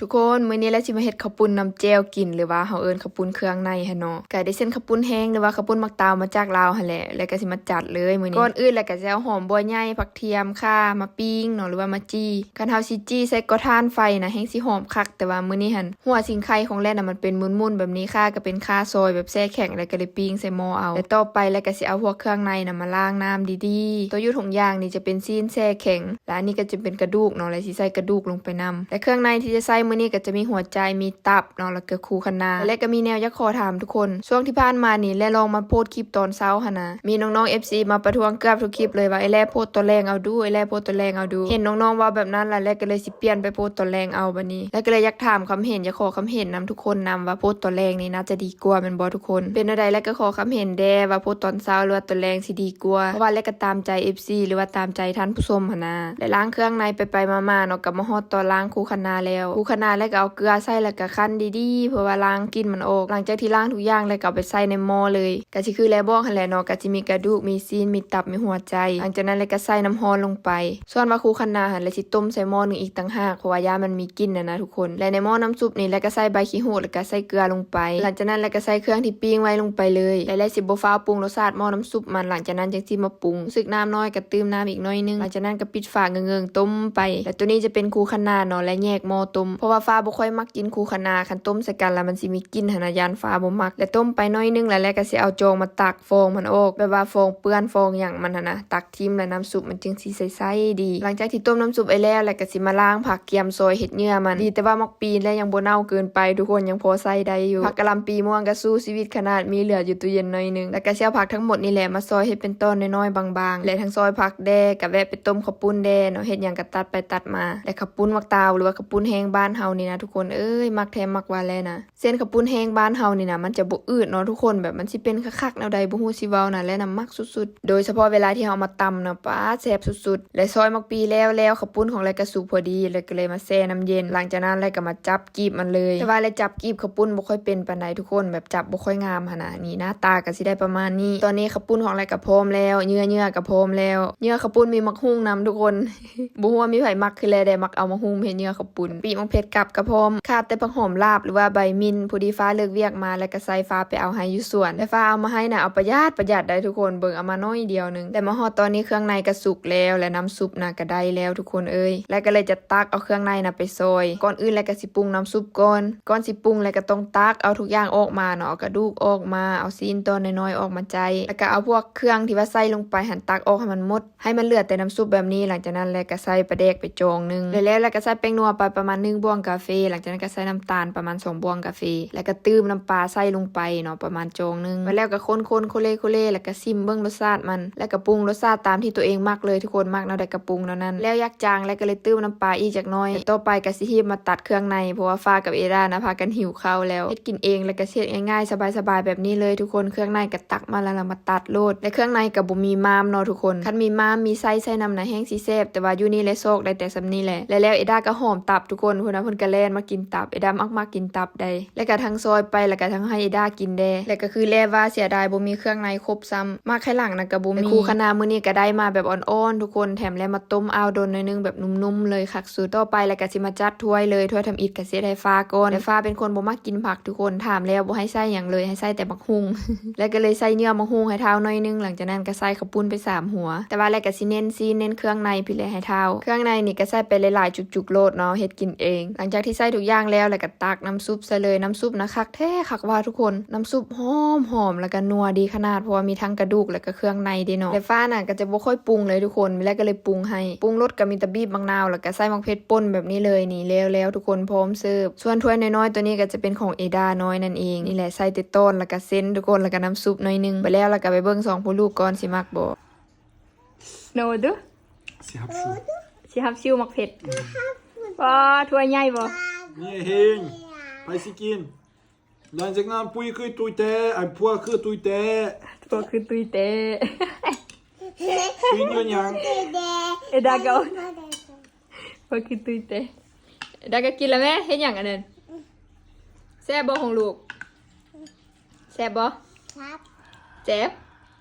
ທຸກຄົນ ມື້ນີ້ແຫຼະຊິມາເຮັດເຂົ້າປຸ້ນນ້ຳແຈ່ວກິນ ຫຼືວ່າເຮົາເອີ້ນເຂົ້າປຸ້ນເຄື່ອງໃນຫັ້ນເນາະ. ກະໄດ້ເຊັ່ນເຂົ້າປຸ້ນແຫ້ງ ຫຼືວ່າເຂົ້າປຸ້ນໝາກຕາວມາຈາກລາວຫັ້ນແຫຼະ ແລ້ວກະຊິມາຈັດເລີຍມື້ນີ້. ກ່ອນອື່ນແລ້ວກະຊິເອົາຫອມບົ່ວໃຫຍ່ ຜັກທຽມ ຂ່າ ມາປີ້ງເນາະ ຫຼືວ່າມາຈີ່. ຄັນເຮົາຊິຈີ່ໃສ່ກໍຖ່ານໄຟນະ ແຮ່ງຊິຫອມຄັກ. ແຕ່ວ່າມື້ນີ້ຫັ້ນ ຫົວສິງໄຄຂອງແລນະ ມັນເປັນໝຸ່ນໆແບບນີ້ ຂ່າກະເປັນຂ່າຊອຍແບບແຊ່ແຂງ ແລ້ວກະເລີຍປີ້ງໃສ່ໝໍ້ເອົາ. ແລະຕໍ່ໄປແລ້ວກະຊິເອົາພວກເຄື່ອງໃນນະ ມາລ້າງນ້ຳດີໆ. ໂຕຢູ່ຖົງຢາງນີ້ຈະເປັນຊີ້ນແຊ່ແຂງ ແລະອັນນີ້ກະຈະເປັນກະດູກເນາະ ແລະຊິໃສ່ກະດູກລົງໄປນຳ. ແລະເຄື່ອງໃນທີ່ຈະໃສ່ມື້ນີ້ກະຈະມີຫົວໃຈ ມີຕັບເນາະ ແລ້ວກະຄູຄະນາ. ແລະກະມີແນວຢາກຂໍຖາມທຸກຄົນ ຊ່ວງທີ່ຜ່ານມານີ້ ແລລອງມາໂພສຄລິບຕອນເຊົ້າຫັ້ນນະ ມີນ້ອງໆ ເອັຟຊີ ມາປະທ້ວງເກືອບທຸກຄລິບເລີຍວ່າ ເອື້ອຍແລໂພສຕອນແລງເອົາດູ ເອື້ອຍແລໂພສຕອນແລງເອົາດູ. ເຫັນນ້ອງໆເວົ້າແບບນັ້ນລະ ແລກະເລີຍຊິປ່ຽນໄປໂພສຕອນແລງເອົາ. ບັດນີ້ແລກະເລີຍຢາກຖາມຄວາມເຫັນ ຢາກຂໍຄວາມເຫັນນຳທຸກຄົນນຳວ່າ ໂພສຕອນແລງນີ້ໜ້າຈະດີກວ່າແມ່ນບໍ່ທຸກຄົນ? ເປັນແນວໃດແລກະຂໍຄວາມເຫັນແດ່ວ່າ ໂພສຕອນເຊົ້າ ຫຼືວ່າຕອນແລງຊິດີກວ່າ ເພາະວ່າແລກະຕາມໃຈເອັຟຊີ ຫຼືວ່າຕາມໃຈທ່ານຜູ້ຊົມຫັ້ນນະ. ແລະລ້າງເຄື່ອງໃນໄປໆມາໆເນາະ ກະມາຮອດຕອນລ້າງຄູຄະນາແລ້ວ. ຄູຄະນາແລ້ວກະເອົາເກືອໃສ່ ແລ້ວກະຄັ້ນດີໆ ເພື່ອວ່າລ້າງກິ່ນມັນອອກ. ຫຼັງຈາກທີ່ລ້າງທຸກຢ່າງແລ້ວກະເອົາໄປໃສ່ໃນໝໍ້ເລີຍ. ກະຊິຄືແລບອກຫັ້ນແຫຼະເນາະ ກະຊິມີກະດູກ ມີຊີ້ນ ມີຕັບ ມີຫົວໃຈ. ຫຼັງຈາກນັ້ນແລ້ວກະໃສ່ນ້ຳຮ້ອນລົງໄປ. ສ່ວນວ່າຄູຄະນາຫັ້ນແລກະຊິຕົ້ມໃສ່ໝໍ້ໜຶ່ງອີກຕ່າງຫາກ ເພາະວ່າຢ້ານມັນມີກິ່ນຫັ້ນນະທຸກຄົນ. ແລະໃນໝໍ້ນ້ຳຊຸບນີ້ແລກະໃສ່ໃບຂີ້ຫູດ ແລ້ວກະໃສ່ເກືອລົງໄປ. ຫຼັງຈາກນັ້ນແລກະໃສ່ເຄື່ອງທີ່ປີ້ງໄວ້ລົງໄປເລີຍ ແລະແລກະຊິບໍ່ຟ້າວປຸງລົດຊາດໝໍ້ນ້ຳຊຸບມັນ. ຫຼັງຈາກນັ້ນຈັ່ງຊິມາປຸງ ຮູ້ສຶກນ້ຳນ້ອຍກະຕື່ມນ້ຳອີກໜ້ອຍໜຶ່ງ. ຫຼັງຈາກນັ້ນກະປິດຝາເງີງໆ ຕົ້ມໄປ. ແລະໂຕນີ້ຈະເປັນຄູຄະນາເນາະ ແລະແຍກໝໍ້ຕົ້ມ ເພາະວ່າຟ້າບໍ່ຄ່ອຍມັກກິນຄູຄະນາ ຄັນຕົ້ມໃສ່ກັນລະມັນຊິມີກິ່ນຫັ້ນນະ ຢ້ານຟ້າບໍ່ມັກ. ແລະຕົ້ມໄປໜ້ອຍໜຶ່ງລະ ແລກະຊິເອົາຈອງມາຕັກຟອງມັນອອກ ແບບວ່າຟອງເປື້ອນຟອງຫຍັງມັນຫັ້ນນະ ຕັກ ຖິ້ມ ແລະນ້ຳຊຸບມັນຈຶ່ງຊິໃສໆດີ. ຫຼັງຈາກທີ່ຕົ້ມນ້ຳຊຸບໄວ້ແລ້ວ ແລ້ວກະຊິມາລ້າງຜັກກຽມຊອຍເຮັດເຫຍື່ອມັນ. ດີແຕ່ວ່າໝາກປີແລະຍັງບໍ່ເນົ່າເກີນໄປທຸກຄົນ ຍັງພໍໃຊ້ໄດ້ຢູ່. ຜັກກະຫຼ່ຳປີມ່ວງກະສູ້ຊີວິດຂະໜາດ ມີເຫຼືອຢູ່ຕູ້ເຢັນໜ້ອຍໜຶ່ງ. ແລ້ວກະຊິເອົາຜັກທັງໝົດນີ້ແຫຼະມາຊອຍເຮັດເປັນຕອນນ້ອຍໆບາງໆ ແລະທັງຊອຍຜັກແດ່ ກະແວະໄປຕົ້ມເຂົ້າປຸ້ນແດ່ເນາະ ເຮັດຫຍັງກະຕັດໄປຕັດມາ. ແລະເຂົ້າປຸ້ນໝາກຕາວ ຫຼືວ່າເຂົ້າປຸ້ນແຫ້ງບ້ານເຮົານີ້ນະທຸກຄົນເອີຍ ມັກແທ້ມັກວ່າແລນະ. ເສັ້ນເຂົ້າປຸ້ນແຫ້ງບ້ານເຮົານີ້ນະ ມັນຈະບໍ່ອືດເນາະທຸກຄົນ ແບບມັນຊິເປັນຄັກໆແນວໃດບໍ່ຮູ້ຊິເວົ້ານະ ແລະນຳມັກສຸດໆ. ໂດຍສະເພາະເວລາທີ່ເຮົາເອົາມາຕຳນະ ປາດ ແຊບສຸດໆ. ແລະຊອຍໝາກປີແລ້ວແລ້ວ ເຂົ້າປຸ້ນຂອງແລກະສຸກພໍດີ ແລະກະເລີຍມາແຊ່ນ້ຳເຢັນ. ຫຼັງຈາກນັ້ນແລກະມາຈັບກີບມັນເລີຍ. ແຕ່ວ່າແລກະຈັບກີບເຂົ້າປຸ້ນບໍ່ຄ່ອຍເປັນປານໃດທຸກຄົນ ແບບຈັບບໍ່ຄ່ອຍງາມຫັ້ນນະ. ນີ້ໜ້າຕາກະຊິໄດ້ປະມານນີ້. ຕອນນີ້ເຂົ້າປຸ້ນຂອງແລກະພ້ອມແລ້ວ ເຫຍື່ອ ເຫຍື່ອກະພ້ອມແລ້ວ. ເຫຍື່ອເຂົ້າປຸ້ນມີໝາກຫຸ່ງນຳທຸກຄົນ. ບໍ່ຮູ້ວ່າມີໃຜມັກຄືແລແດ່ ມັກເອົາໝາກຫຸ່ງເຮັດເຫຍື່ອເຂົ້າປຸ້ນ. ປີກໝາກເຜັດກັບກະພ້ອມ ຂາດແຕ່ຜັກຫອມລາບ ຫຼືວ່າໃບມິ້ນ. ພໍດີຟ້າເລີກວຽກມາ ແລ້ວກະໃສ່ຟ້າໄປເອົາໃຫ້ຢູ່ສວນ ແລະຟ້າເອົາມາໃຫ້ນະ ເອົາປະຢັດປະຢັດໄດ໋ທຸກຄົນ ເບິ່ງເອົາມາໜ້ອຍດຽວໜຶ່ງ. ແລະມາຮອດຕອນນີ້ເຄື່ອງໃນກະສຸກແລ້ວ ແລະນ້ຳຊຸບນະກະໄດ້ແລ້ວທຸກຄົນເອີຍ. ແລະກະເລີຍຈະຕັກເອົາເຄື່ອງໃນນະໄປຊອຍ. ກ່ອນອື່ນແລກະຊິປຸງນ້ຳຊຸບກ່ອນ. ກ່ອນຊິປຸງແລກະຕ້ອງຕັກເອົາທຸກຢ່າງອອກມາເນາະ ເອົາກະດູກອອກມາ ເອົາຊີ້ນຕອນນ້ອຍໆອອກມາໃຈ ແລະກະເອົາພວກເຄື່ອງທີ່ວ່າໃສ່ລົງໄປຫັ້ນຕັກອອກໃຫ້ມັນໝົດ ໃຫ້ມັນເຫຼືອແຕ່ນ້ຳຊຸບແບບນີ້. ຫຼັງຈາກນັ້ນແລກະໃສ່ປາແດກໄປຈອງໜຶ່ງ ແລ້ວແລ້ວແລກະໃສ່ແປ້ງນົວໄປປະມານໜຶ່ງບ່ວງກາເຟ. ຫຼັງຈາກນັ້ນກະໃສ່ນ້ຳຕານປະມານສອງບ່ວງກາເຟ ແລ້ວກະຕື່ມນ້ຳປາໃສ່ລົງໄປເນາະ ປະມານຈອງໜຶ່ງ. ແລ້ວກະຄົນໆ ໂຄເລໂຄເລ ແລ້ວກະຊິມເບິ່ງລົດຊາດມັນ ແລ້ວກະປຸງລົດຊາດຕາມທີ່ໂຕເອງມັກເລີຍທຸກຄົນ ມັກແນວໃດກະປຸງແນວນັ້ນ. ແລ້ວຢາກຈາງແລກະເລີຍຕື່ມນ້ຳປາອີກຈັກໜ້ອຍ. ແລະຕໍ່ໄປກະຊິຮີບມາຕັດເຄື່ອງໃນ ເພາະວ່າຟ້າກັບເອດານະພາກັນຫິວເຂົ້າແລ້ວ. ເຮັດກິນເອງແລກະຊິເຮັດງ່າຍໆ ສະບາຍໆແບບນີ້ເລີຍທຸກຄົນ. ເຄື່ອງໃນກະ ຕັກມາແລ້ວລະມາຕັດໂລດ ແລະເຄື່ອງໃນກະບໍ່ມີມ້າມເນາະທຸກຄົນ. ຄັນມີມ້າມມີໄສ້ໃສ່ນຳນະແຮ່ງຊິແຊບ ແຕ່ວ່າຢູ່ນີ້ແລະຊອກໄດ້ແຕ່ສ່ຳນີ້ແຫຼະ. ແລ້ວແລ້ວເອດາກະຫອມຕັບທຸກຄົນ ພຸ້ນນະ ເພິ່ນກະແລ່ນມາກິນຕັບ ເອດາມັກໆກິນຕັບໃດ໋. ແລ້ວກະທັງຊອຍໄປ ແລ້ວກະທັງໃຫ້ເອດາກິນແດ່. ແລະກະຄືແລວ່າເສຍດາຍບໍ່ມີເຄື່ອງໃນຄົບຊ້ຳ ໝາກໄຂ່ຫຼັງນະກະບໍ່ມີ. ແລະຄູ່ຄະນາມື້ນີ້ກະໄດ້ມາແບບອ່ອນໆທຸກຄົນ ແຖມແລມາຕົ້ມອ້າວດົນໜ້ອຍໜຶ່ງ ແບບນຸ້ມໆເລີຍ ຄັກສຸດ. ຕໍ່ໄປແລະກະຊິມາຈັດຖ້ວຍເລີຍ ຖ້ວຍທຳອິດກະຊິເຮັດໃຫ້ຟ້າກ່ອນ ແລະຟ້າເປັນຄົນບໍ່ມັກກິນຜັກທຸກຄົນ ຖາມແລ້ວບໍ່ໃຫ້ໃສ່ຫຍັງເລີຍ ໃຫ້ໃສ່ແຕ່ໝາກ ຫຸ່ງ ແລ້ວກະເລີຍໃສ່ເຫຍື່ອໝາກຫຸ່ງໃຫ້ທ້າວໜ້ອຍໜຶ່ງ. ຫຼັງຈາກນັ້ນກະໃສ່ເຂົ້າປຸ້ນໄປສາມຫົວ ແຕ່ວ່າແລ້ວກະຊິເນັ້ນຊີ້ນເນັ້ນເຄື່ອງໃນພີ້ແຫຼະໃຫ້ທ້າວ. ເຄື່ອງໃນນີ້ກະໃສ່ໄປຫຼາຍໆຈຸກໆໂລດເນາະ ເຮັດກິນເອງ. ຫຼັງຈາກທີ່ໃສ່ທຸກຢ່າງແລ້ວ ແລ້ວກະຕັກນ້ຳຊຸບໃສ່ເລີຍ. ນ້ຳຊຸບນະຄັກແທ້ຄັກວ່າທຸກຄົນ ນ້ຳຊຸບຫອມໆ ແລ້ວກະນົວດີຂະໜາດ ເພາະວ່າມີທັງກະດູກ ແລ້ວກະເຄື່ອງໃນເດ້ເນາະ. ແລະຟ້ານະກະຈະບໍ່ຄ່ອຍປຸງເລີຍທຸກຄົນ ແລ້ວກະເລີຍປຸງໃຫ້ ປຸງລົດກະມີແຕ່ບີບໝາກນາວ ແລ້ວກະໃສ່ໝາກເຜັດປົ່ນແບບນີ້ເລີຍ. ນີ້ແລ້ວແລ້ວທຸກຄົນ ພ້ອມເສີບ. ສ່ວນຖ້ວຍນ້ອຍໆໂຕນີ້ກະຈະເປັນຂອງເອດານ້ອຍນັ້ນເອງ. ນີ້ແຫຼະ ໃສ່ແຕ່ຕອນ ແລ້ວກະເສັ້ນທຸກຄົນ ແລ້ວກະນ້ຳຊຸບໜ້ອຍໜຶ່ງ. ໄປແລ້ວ ແລ້ວກະໄປເບິ່ງສອງພໍ່ລູກກ່ອນ ຊິມັກບໍ່. ໂນດູ ຊິຮັບຊູ ຊິຮັບຊູໝາກເຜັດ. ອືມ ວ້າ ຖ້ວຍໃຫຍ່ບໍ່? ນີ້ເຮງ ໃຜຊິກິນ? ຫຼັງຈາກນັ້ນ ປຸ້ຍຄືຕຸ້ຍແຕ້ ໄອ້ ຜົວຄືຕຸ້ຍແຕ້ ຜົວຄືຕຸ້ຍແຕ້. ຕຸ້ຍຍ້ອນຫຍັງ? ເອດາກໍ ວ່າຄືຕຸ້ຍແຕ່ ແລ້ວກໍກິນລະແມ່. ເຮັດຫຍັງອັນນັ້ນ? ແຊບບໍ່ຂອງລູກ? ແຊບບໍ່? ແຊບ.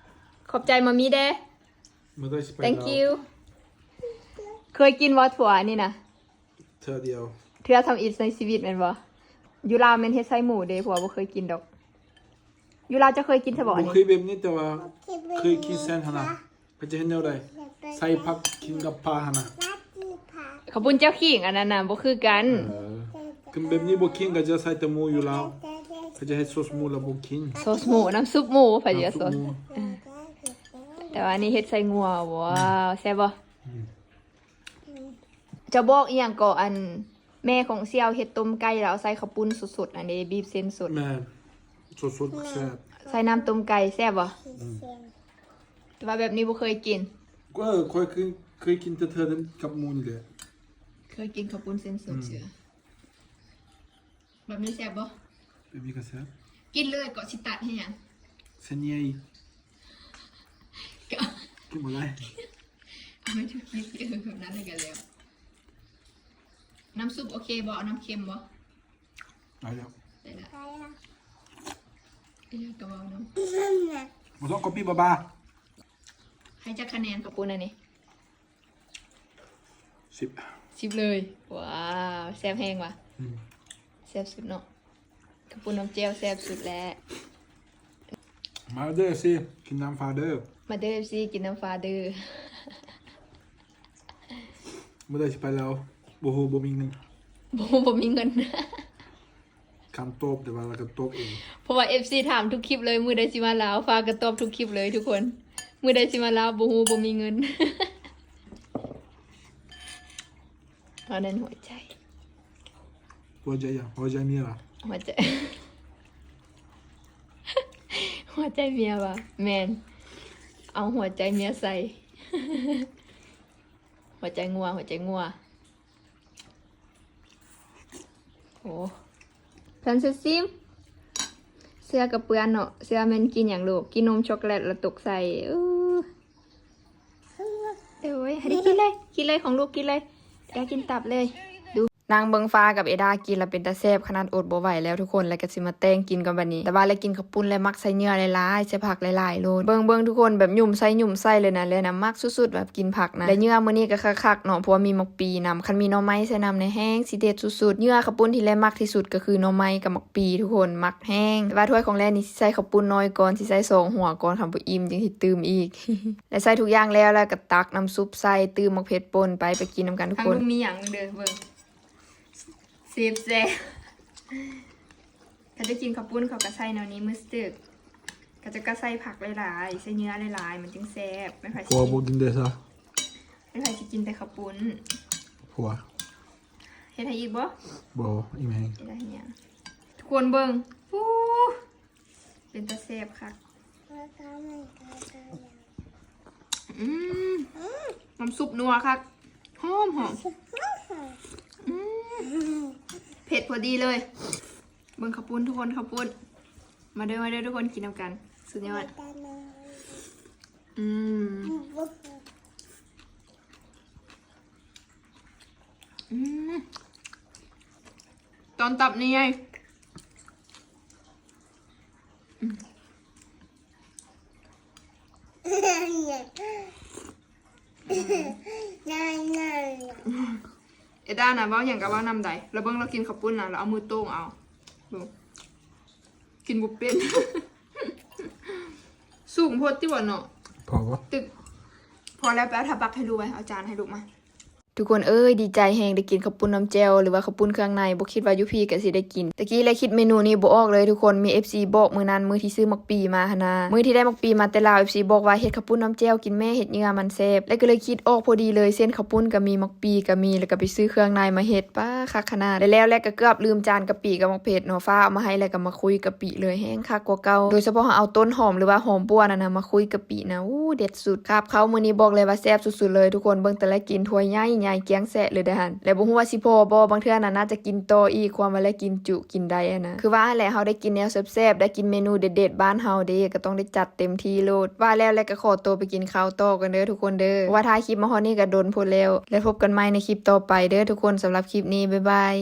ຂອບໃຈມາມີແດ່. Thank you. ເຄີຍກິນບໍ່ຖົ່ວອັນນີ້ນະ? ເທື່ອດຽວ. ເທື່ອທຳອິດໃນຊີວິດແມ່ນບໍ່? ຢູ່ລາວແມ່ນເຮັດໃສ່ໝູເດ້ ເພາະວ່າບໍ່ເຄີຍກິນດອກ. ຢູ່ລາວເຈົ້າເຄີຍກິນຊະບໍ່ອັນນີ້? ບໍ່ເຄີຍແບບນີ້ ແຕ່ວ່າເຄີຍກິນແຊນຫັ້ນນະ. ເຂົາຈະເຮັດແນວໃດ? ໃສ່ຜັກກິນກັບປາຫັ້ນນະ. ເຂົ້າປຸ້ນເຈົ້າຂີງອັນນັ້ນນະ ບໍ່ຄືກັນ. ເອີ ຄືແບບນີ້ບໍ່ຂີງ ເຂົາຈະໃສ່ແຕ່ໝູຢູ່ລາວ. ເຂົາຈະເຮັດໂຊສໝູແລ້ວບໍ່ຂີງ. ໂຊສໝູ ນ້ຳຊຸບໝູ ໃຜຊິວ່າໂຊສ. ແຕ່ວ່າອັນນີ້ເຮັດໃສ່ງົວ. ວ້າວ ແຊບບໍ່? ອືມ ເຈົ້າບອກອີ່ຫຍັງເກາະ ອັນແມ່ຂອງສ່ຽວເຮັດຕົ້ມໄກ່ ແລ້ວເອົາໃສ່ເຂົ້າປຸ້ນສົດໆ ອັນນີ້ບີບເສັ້ນສົດ. ແມ່ນ ສົດໆ ແຊບ. ໃສ່ນ້ຳຕົ້ມໄກ່ແຊບບໍ່? ອືມ ແຕ່ວ່າແບບນີ້ບໍ່ເຄີຍກິນ. ເອີ ຂ້ອຍເຄີຍ ເຄີຍກິນແຕ່ເທື່ອກັບໝູນີ້ແຫຼະ. ເຄີຍກິນເຂົ້າປຸ້ນເສັ້ນສົດ ອືມ ເຊື່ອ. ແບບນີ້ແຊບບໍ່? ແບບນີ້ກໍແຊບ. ກິນເລີຍເກາະ ຊິຕັດເຮັດຫຍັງ? ເສັ້ນໃຫຍ່ ກໍກິນບໍ່ໄດ້. ເອົາໄວ້ທຸກຄລິບ ເອີ ແບບນັ້ນແລ້ວກໍແລ້ວ. ນ້ຳຊຸບໂອເຄບໍ່? ເອົານ້ຳເຄັມບໍ່? ໄດ້ແລ້ວ ໄດ້ແລ້ວ. ເອີ ກໍເວົ້ານຳ. ບໍ່ຕ້ອງກັອບປີ້ບາບາ. ໃຫ້ຈັກຄະແນນເຂົ້າປຸ້ນອັນນີ້? ສິບ ສິບເລີຍ. ວ້າວ ແຊບແຮງຫວາ? ອືມ ແຊບສຸດເນາະ. ເຂົ້າປຸ້ນນ້ຳແຈ່ວແຊບສຸດແລ້ວ. ມາເດີ ເອັຟຊີ ກິນນຳຟ້າເດີ. ມາເດີ ເອັຟຊີ ກິນນຳຟ້າເດີ. ມື້ໃດຊິໄປລາວ? ບໍ່ຮູ້ ບໍ່ມີເງິນ. ບໍ່ຮູ້ ບໍ່ມີເງິນ. ຄຳຕອບ ແຕ່ວ່າລາວກໍຕອບເອງ ເພາະວ່າເອັຟຊີຖາມທຸກຄລິບເລີຍ ມື້ໃດຊິມາລາວ? ຟ້າກໍຕອບທຸກຄລິບເລີຍທຸກຄົນ ມື້ໃດຊິມາລາວ? ບໍ່ຮູ້ ບໍ່ມີເງິນ. ອັນນັ້ນຫົວໃຈ. ຫົວໃຈຫຍັງ? ຫົວໃຈເມຍຫວາ? ຫົວໃຈ ຫົວໃຈເມຍຫວາ? ແມ່ນ ເອົາຫົວໃຈເມຍໃສ່. ຫົວໃຈງົວ ຫົວໃຈງົວ. ໂອ້ ແພນຊີຊິມ ເສື້ອກະເປື້ອນເນາະ. ເສື້ອແມ່ນກິນຫຍັງລູກ? ກິນນົມຊັອກໂກແລັດແລ້ວຕົກໃສ່. ເອີ ໂອ້ຍ ໃຫ້ໄດ້ກິນເລີຍ ກິນເລີຍຂອງລູກ ກິນເລີຍ. ຢາກກິນຕັບເລີຍ. ນັ່ງເບິ່ງຟ້າກັບເອດາກິນລະເປັນຕາແຊບຂະໜາດ ອົດບໍ່ໄຫວແລ້ວທຸກຄົນ ແລ້ວກໍຊິມາແຕ່ງກິນກ່ອນບັດນີ້. ແຕ່ວ່າລະກິນເຂົ້າປຸ້ນແລ້ວມັກໃສ່ເຫຍື່ອຫຼາຍໆ ໃສ່ຜັກຫຼາຍໆໂລດ. ເບິ່ງໆທຸກຄົນ ແບບຫຍຸ້ມໃສ່ຫຍຸ້ມໃສ່ເລີຍນະ ແລະນະມັກສຸດໆ ແບບກິນຜັກນະ. ແລະເຫຍື່ອມື້ນີ້ກໍຄັກໆເນາະ ເພາະວ່າມີໝາກປີນຳ ຄັນມີໜໍ່ໄມ້ໃສ່ນຳນີ້ແຮງຊິເດັດສຸດໆ. ເຫຍື່ອເຂົ້າປຸ້ນທີ່ແລມັກທີ່ສຸດກໍຄືໜໍ່ໄມ້ກັບໝາກປີທຸກຄົນ ມັກແຮງ. ແຕ່ວ່າຖ້ວຍຂອງແລນີ້ຊິໃສ່ເຂົ້າປຸ້ນໜ້ອຍກ່ອນ ຊິໃສ່ສອງຫົວກ່ອນ ຄັນບໍ່ອີ່ມຈຶ່ງຊິຕື່ມອີກ. ແລະໃສ່ທຸກຢ່າງແລ້ວ ແລ້ວກໍຕັກນ້ຳຊຸບໃສ່ ຕື່ມໝາກເຜັດປົ່ນໄປ ໄປກິນນຳກັນທຸກຄົນ. ທາງລູກມີຫຍັງເດີ ເບິ່ງ ເຊບແຊບ. ເຂົາຈະກິນເຂົ້າປຸ້ນ ເຂົາກໍໃສ່ແນວນີ້ ມື້ສະເຕັກ ເຂົາເຈົ້າກໍໃສ່ຜັກຫຼາຍໆ ໃສ່ເຫຍື່ອຫຼາຍໆ ມັນຈຶ່ງແຊບ. ແມ່ນໃຜຊິ ຜົວບໍ່ກິນເດ້ຊະ ແມ່ນໃຜຊິກິນແຕ່ເຂົ້າປຸ້ນ? ຜົວ. ເຮັດໃຫ້ອີກບໍ່? ບໍ່ ອີ່ມແຮງ. ເຮັດໃຫ້ຫຍັງ? ທຸກຄົນເບິ່ງ ອູ້ ເປັນຕາແຊບຄັກ. ອືມ ນ້ຳຊຸບນົວຄັກ ຫອມໆ. ອືມ ເຜັດພໍດີເລີຍ. ເບິ່ງເຂົ້າປຸ້ນທຸກຄົນ ເຂົ້າປຸ້ນ. ມາເດີ ມາເດີທຸກຄົນ ກິນນຳກັນ ສຸດຍອດ. ອືມ ອືມ ຕອນຕັບນີ້ໃຫຍ່. ອືມ ເອດານະ ເວົ້າຫຍັງກໍເວົ້ານຳໃດ. ລະເບິ່ງລາວກິນເຂົ້າປຸ້ນນະ ລາວເອົາມືໂຕ້ງເອົາ ເບິ່ງ ກິນບໍ່ເປັນ. ສູງໂພດຕິບໍ່ເນາະ? ພໍບໍ່? ຕຶກ ພໍແລ້ວ ໄປເອົາຖາປັກໃຫ້ລູກໄວ້ ເອົາຈານໃຫ້ລູກມາ. ທຸກຄົນເອີຍ ດີໃຈແຮງ ໄດ້ກິນເຂົ້າປຸ້ນນ້ຳແຈ່ວ ຫຼືວ່າເຂົ້າປຸ້ນເຄື່ອງໃນ ບໍ່ຄິດວ່າຢູ່ພີ້ກໍຊິໄດ້ກິນ. ຕະກີ້ແລະຄິດເມນູນີ້ບໍ່ອອກເລີຍທຸກຄົນ ມີເອັຟຊີບອກມື້ນັ້ນ ມື້ທີ່ຊື້ໝາກປີມາຫັ້ນນາ ມື້ທີ່ໄດ້ໝາກປີມາແຕ່ລາວ ເອັຟຊີບອກວ່າ ເຮັດເຂົ້າປຸ້ນນ້ຳແຈ່ວກິນແມ່ ເຮັດເຫຍື່ອມັນແຊບ ແລະກໍເລີຍຄິດອອກພໍດີເລີຍ ເສັ້ນເຂົ້າປຸ້ນກໍມີ ໝາກປີກໍມີ ແລະກໍໄປຊື້ເຄື່ອງໃນມາເຮັດ ປ້າ ຄັກຂະໜາດ. ແລະແລ້ວແລະກໍເກືອບລືມຈານກະປິກັບໝາກເຜັດເນາະ ຟ້າເອົາມາໃຫ້ແລະກໍມາຄຸຍກະປິເລີຍ ແຮງຄັກກວ່າເກົ່າ. ໂດຍສະເພາະເຮົາເອົາຕົ້ນຫອມ ຫຼືວ່າຫອມບົ່ວນັ້ນນະ ມາຄຸຍກະປິ ນະ ອູ້ ເດັດສຸດ. ຄາບເຂົ້າມື້ນີ້ບອກເລີຍວ່າແຊບສຸດໆເລີຍທຸກຄົນ ເບິ່ງແຕ່ລະກິນຖ້ວຍໃຫຍ່ໆ ກ້ຽງແຊະເລີຍເດ້ຫັ້ນ. ແລະບໍ່ຮູ້ວ່າຊິພໍບໍ່ ບາງເທື່ອນະ ໜ້າຈະກິນຕໍ່ອີກ ຄວາມວ່າແລະກິນຈຸກິນໄດ້ຫັ້ນນະ. ຄືວ່າຫັ້ນແຫຼະ ເຮົາໄດ້ກິນແນວແຊບໆ ໄດ້ກິນເມນູເດັດໆ ບ້ານເຮົາເດ້ ກໍຕ້ອງໄດ້ຈັດເຕັມທີ່ໂລດ. ວ່າແລ້ວແລະກໍຂໍໂຕໄປກິນເຂົ້າຕໍ່ກ່ອນເດີທຸກຄົນເດີ ເພາະວ່າຖ່າຍຄລິບມາຮອດນີ້ກໍດົນໂພດແລ້ວ. ແລະພົບກັນໃໝ່ໃນຄລິບຕໍ່ໄປເດີທຸກຄົນ ສຳລັບຄລິບນີ້ ບາຍບາຍ.